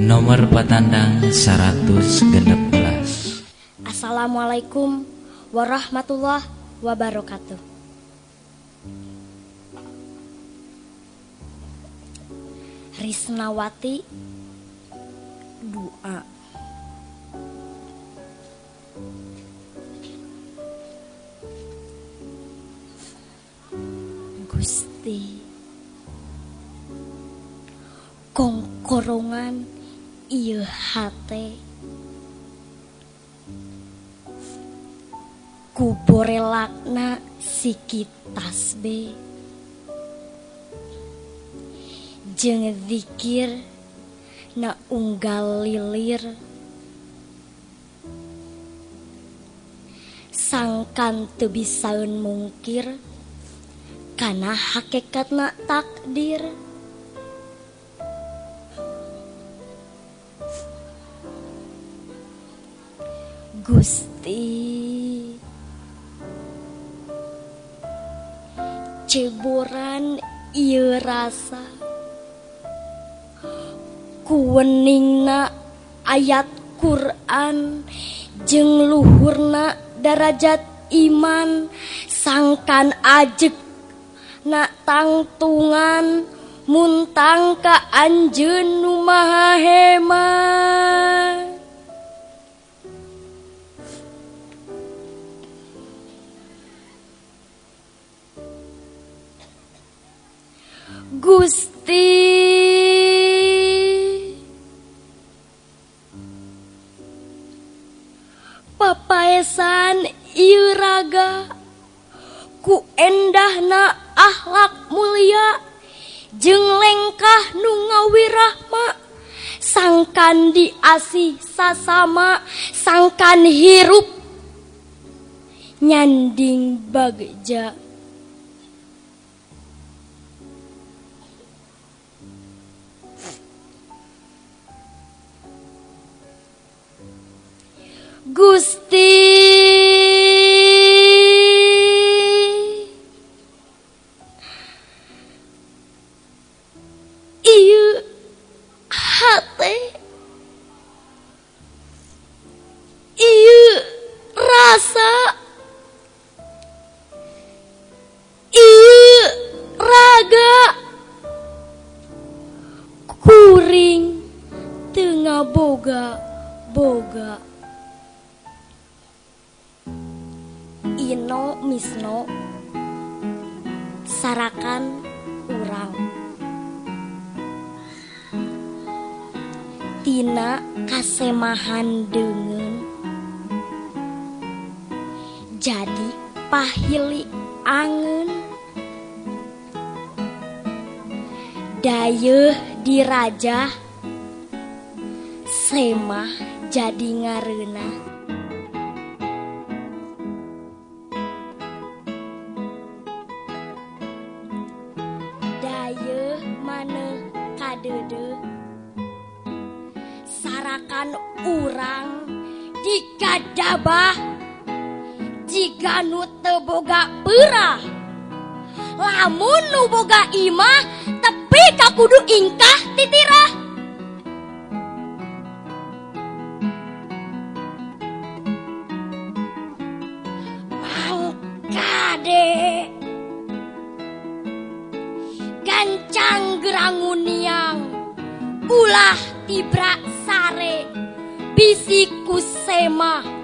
Nomor patandang 116. Assalamualaikum warahmatullahi wabarakatuh. Risnawati doa. Gusti kongkorongan ieu hate ku borelakna sikit tasbih jeung zikir na unggal lilir sangkan teu bisaeun mungkir kana hakikatna takdir. Gusti ceboran ieu rasa kuweningna ayat Quran jeung luhurna darajat iman sangkan ajeg na tangtungan muntang ka anjeun nu maha hemat. Gusti papaesan ieu raga ku endahna akhlak mulia jeung lengkah nu ngawirahma sangkan diasih sasama sangkan hirup nyanding bagja. Gusti ieu hate ieu rasa ieu raga kuring teu ngaboga-boga. Ino misno sarakan urang tina kasemahan deungeun jadi pahili angeun dayeuh dirajah semah jadi ngareunah. Dayeuh maneh kadeudeuh sarakan urang digadabah jiga nu teu boga peurah lamun nu boga imah tepi ka kudu ingkah titirah. Mangkade gancang geranguniang ulah tibrak sare bisiku semah.